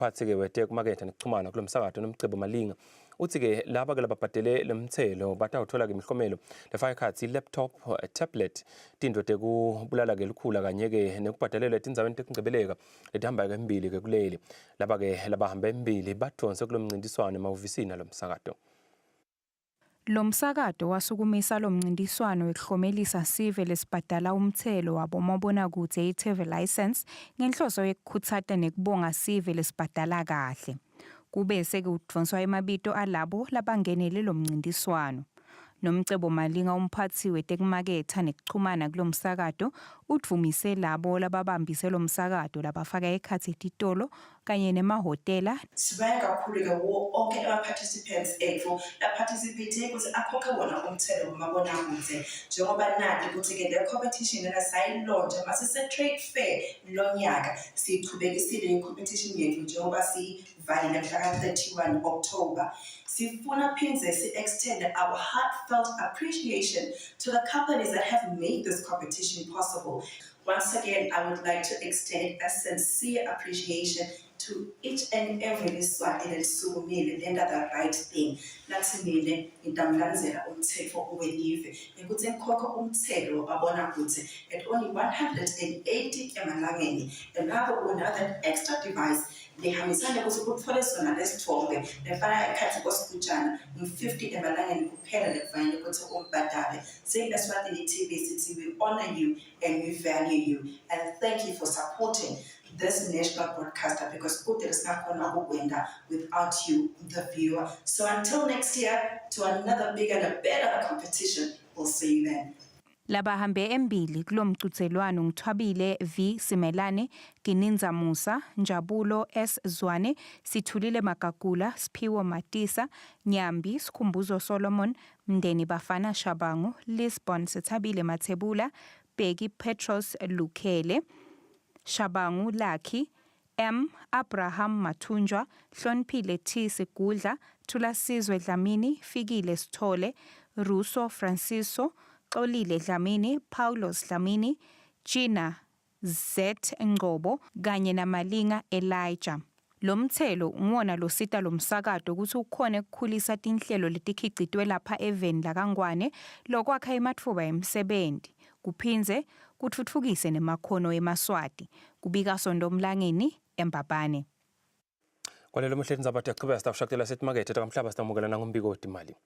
Umphathi-ke wetekumaketha nekuchumana kulo msakato Nomcebo Malinga utsi-ke laba-ke lababhadele lemtselo batawutfola-ke imihlomelo lefaka ekhatsi i-laptop, tablet, tintfo tekubulala-ke lukhula kanye-ke nekubhadalelwa etindzaweni tekungcebeleka letihamba-ke embili-ke kuleli. Laba-ke labahamba embili badvonse kulo mncintiswano emahhovisini alo msakato. Lo msakato wasukumisa lo mncintiswano wekuhlomelisa sive lesibhadala umtselo wabomabonakudze i-TV Licence ngenhloso yekukhutsata nekubonga sive lesibhadala kahle. Kube sekudvonswa emabito alabo labangenele lo mncintiswano. Nomcebo Malinga umphatsi wetekumaketha nekuchumana kulo msakato udvumise labo lababambise lo msakato labafaka ekhatsi titolo kanye nemahhotela. Sibaya kakhulu-ke kuwo onke ama-participants ethu la-participate ukuthi akhokhe wona umthelo kumabonakude njengoba nati ukuthi-ke le competition lena sayi-launch-a masise-trade fair lo nyaka siyichubekisile i-competition yethu njengoba siyivalile mhla ka-31 October. Sifuna phindze si-extend our heartfelt appreciation to the companies that have made this competition possible. Once again, I would like to extend a sincere appreciation to each and every Liswati lelisukumile lenta the right thing. Lathi mine ngitamlandzela umthetho welive ngekuthi ngikhokhe umthelo wababonakudze at only 180 emalangeni. And lapho una that extra device lehambisana ukuthi utfole sona lesitfombe lefana ekhatsi kwesigujana ngu-50 emalangeni kuphela lekufanele ukuthi umbhadale. Siyi-Eswatini TV sithi we honor you and we value you and thank you for supporting this national broadcaster because kute lesingakhona ukukwenta without you, the viewer. So until next year, to another bigger and a better competition, we'll see you then. Labahambe embili kulo mcudzelwano nguThwabile V Simelane, Gininza Musa, Njabulo S Zwane, Sithulile Magagula, Siphiwo Matisa, Nyambi, Sikhumbuzo Solomon, Mndeni Bafana Shabangu, Lisbon Sethabile Mathebula, Bheki Petros Lukhele, Shabangu Lucky, M Abraham Mathunjwa, Hloniphile T Sigudla, Thulasizwe Dlamini, Fikile Sithole, Russo Francisco, Xolile Dlamini, Paulos Dlamini, Gina Z Ngcobo kanye naMalinga Elijah. Lo mtselo nguwona losita lomsakato kutsi ukhone kukhulisa tinhlelo letikhicitwe lapha eveni lakaNgwane lokwakha ematfuba emsebenti, kuphindze kutfutfukise nemakhono emaSwati, kubika Sonto Mlangeni, eMbabane. Kwalelo muhle tindzaba tiyachubeka sitawushakutela setimakethe takamhlaba sitamukela nangumbiko wetimali.